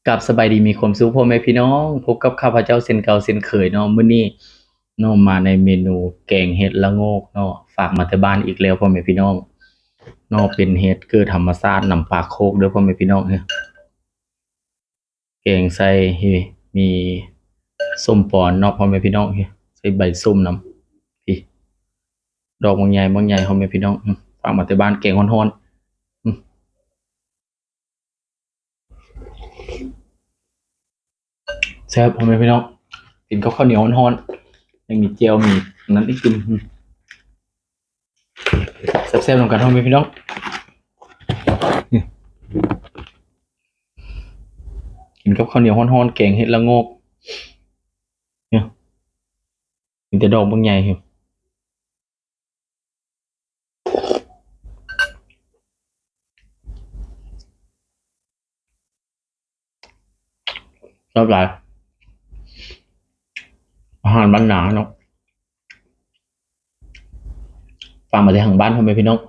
ກັບສະບາຍດີ ມີຄວາມສຸກພໍ່ແມ່ພີ່ນ້ອງ, ພົບກັບຂ້າພະເຈົ້າເຊັ່ນເກົ່າເຊັ່ນເຄີຍເນາະ. ມື້ນີ້ເນາະ ມາໃນເມນູແກງເຫັດລະໂງກເນາະ, ຝາກມາແຕ່ບ້ານອີກແລ້ວພໍ່ແມ່ພີ່ນ້ອງເນາະ. ເປັນເຫັດເກີດທຳມະຊາດນຳປ່າໂຄກເດີພໍ່ແມ່ພີ່ນ້ອງ. ແກງໃສ່ ມີສົ້ມປອນເນາະພໍ່ແມ່ພີ່ນ້ອງ, ໃສ່ໃບສົ້ມນຳ. ພີ້ ດອກບັກໃຫຍ່ ບັກໃຫຍ່ພໍ່ແມ່ພີ່ນ້ອງ, ຝາກມາແຕ່ບ້ານ ແກງຮ້ອນໆ. ແຊບພໍ່ແມ່ພີ່ນ້ອງ, ກິນກັບເຂົ້າໜຽວຮ້ອນໆ ຍັງມີແຈ່ວ ມີອັນນັ້ນອີກ ກິນ ແຊບໆ ນຳກັນພໍ່ແມ່ພີ່ນ້ອງ. ກິນກັບເຂົ້າໜຽວຮ້ອນໆ ແກງເຫັດລະໂງກ. ມີແຕ່ດອກບັກໃຫຍ່. ແຊບຫຼາຍ ອາຫານບ້ານນາເນາະ, ຝາກມາແຕ່ທາງບ້ານພໍ່ແມ່ພີ່ນ້ອງ.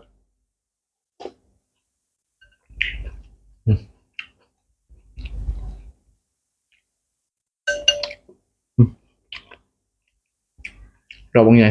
ດອກບັກໃຫຍ່.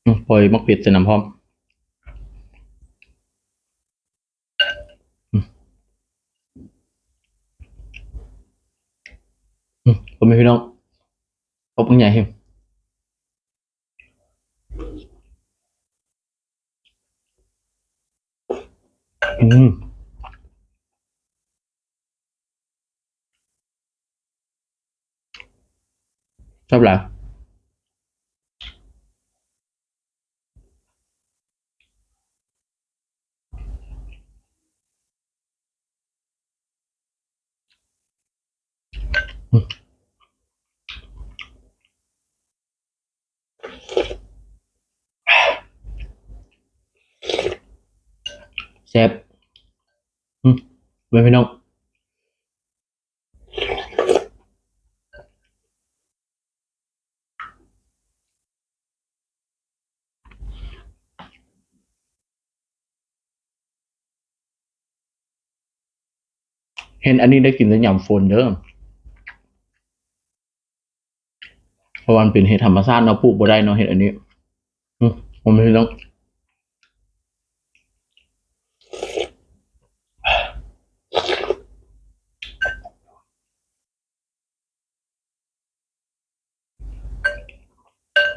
ອືມ ປ່ອຍໝາກເຜັດໃສ່ນຳພ້ອມ. ອືມ ອືມ ພໍ່ແມ່ພີ່ນ້ອງ ເອົາບັກໃຫຍ່. ອືມ ແຊບຫຼາຍ. ແຊບ ອືມ ເບິ່ງພີ່ນ້ອງ. ເຫັດອັນນີ້ໄດ້ກິນແຕ່ຍາມຝົນເດີ ເພາະວ່າມັນເປັນເຫັດທຳມະຊາດເນາະ, ປູກບໍ່ໄດ້ເນາະ ເຫັດອັນນີ້. ອືມ ບໍ່ມີເນາະ.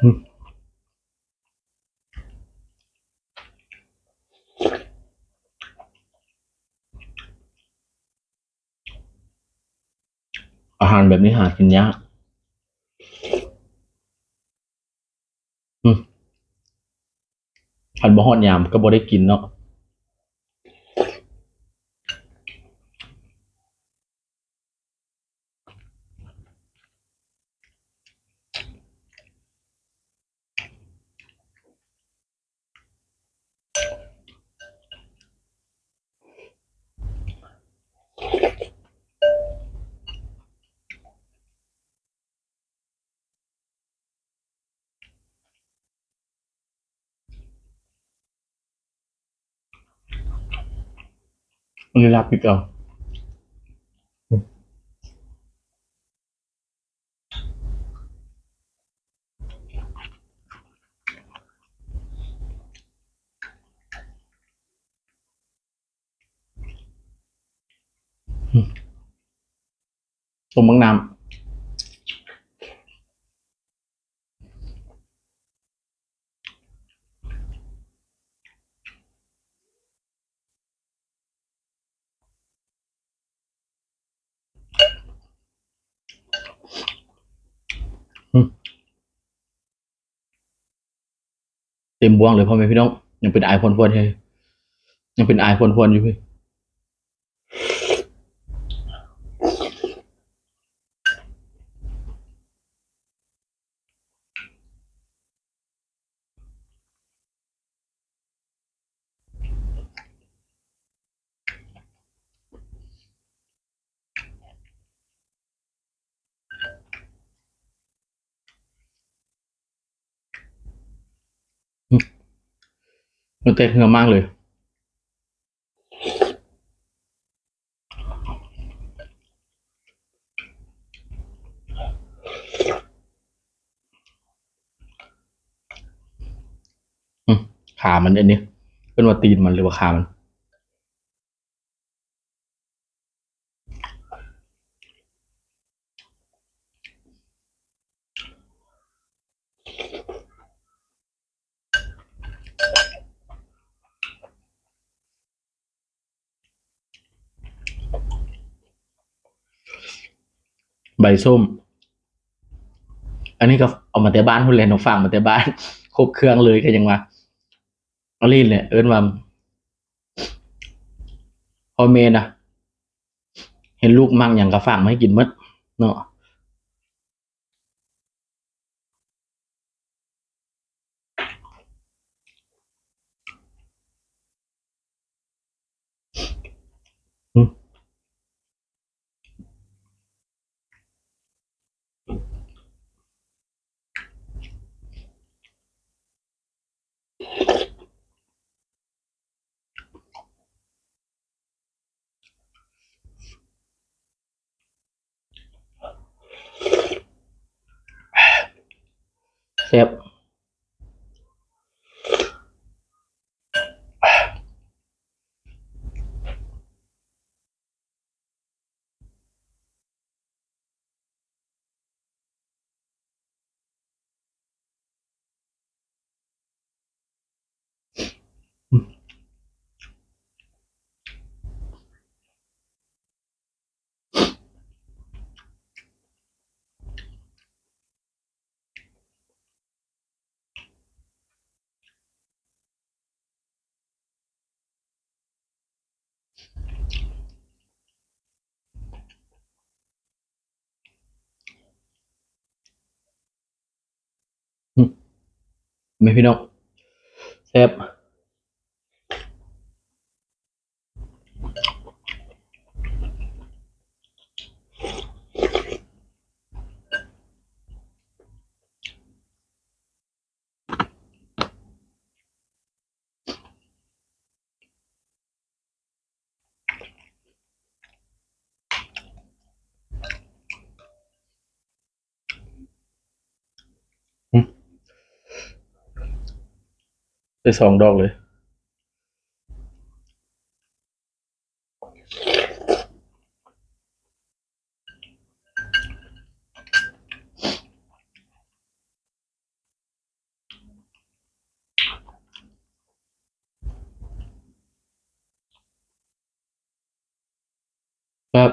ອືມ ອາຫານແບບນີ້ຫາກິນຍາກ. ອືມ ຄັນບໍ່ຮອດຍາມກໍບໍ່ໄດ້ກິນເນາະ. ອັນນີ້ລາບປິດເອົາ. ຕົ້ມບັກນ້ຳ. ອືມ ເຕັມບ່ວງເລີຍພໍ່ແມ່ພີ່ນ້ອງ, ຍັງເປັນອາຍຟວນໆຢູ່, ຍັງເປັນອາຍຟວນໆຢູ່. ອືມ ມັນແຕກເຫື່ອມາກເລີຍ. ອືມ ຂາມັນ ອັນນີ້ເອີ້ນວ່າຕີນມັນ ຫຼືວ່າຂາມັນ? ໃບສົ້ມ ອັນນີ້ກໍເອົາມາແຕ່ບ້ານພຸ້ນແຫຼະເນາະ ຝາກມາແຕ່ບ້ານ ຄົບເຄື່ອງເລີຍ ກໍຍັງວ່າ ອັນນີ້ແຫຼະເອີ້ນວ່າ ພໍ່ແມ່ນະ ເຫັນລູກມັກຫຍັງກໍຝາກມາໃຫ້ກິນໝົດເນາະ. ແຊບ. ອືມ ແມ່ພີ່ນ້ອງ ແຊບ. ໄດ້ສອງດອກເລີຍ. ແຊບ.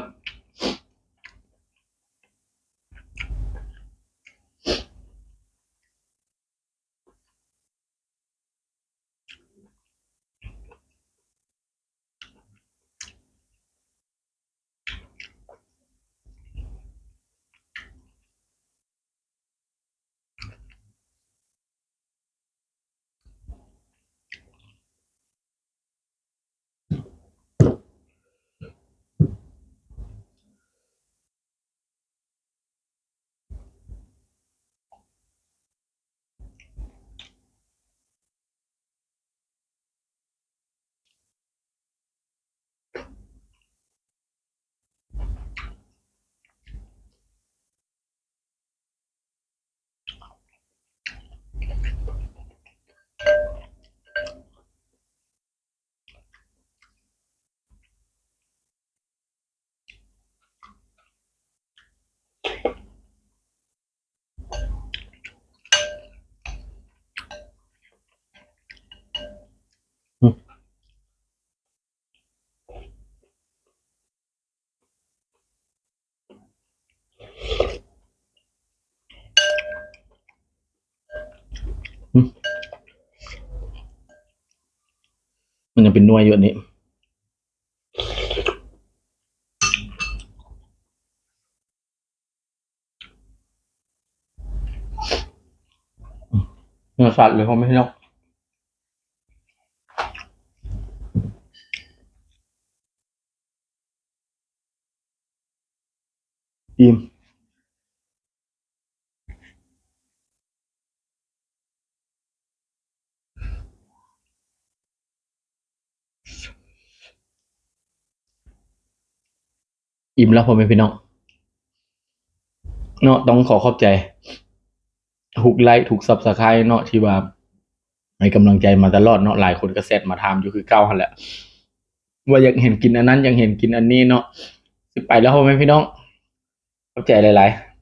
ມັນຍັງເປັນໜ່ວຍຢູ່ອັນນີ້. ເນື້ອສັດເລີຍ ພໍ່ແມ່ພີ່ນ້ອງ. ອີ່ມ. ອີ່ມແລ້ວພໍ່ແມ່ພີ່ນ້ອງເນາະ. ຕ້ອງຂໍຂອບໃຈທຸກໄລ້ ທຸກ Subscribe ເນາະ ທີ່ວ່າໃຫ້ກຳລັງໃຈມາຕະຫຼອດເນາະ. ຫຼາຍຄົນກໍແຊັດມາຖາມຢູ່ຄືເກົ່າຫັ້ນແຫຼະ ວ່າຢາກເຫັນກິນອັນນັ້ນ ຢາກເຫັນກິນອັນນີ້ເນາະ. ຊິໄປແລ້ວພໍ່ແມ່ພີ່ນ້ອງ ຂອບໃຈຫຼາຍໆ.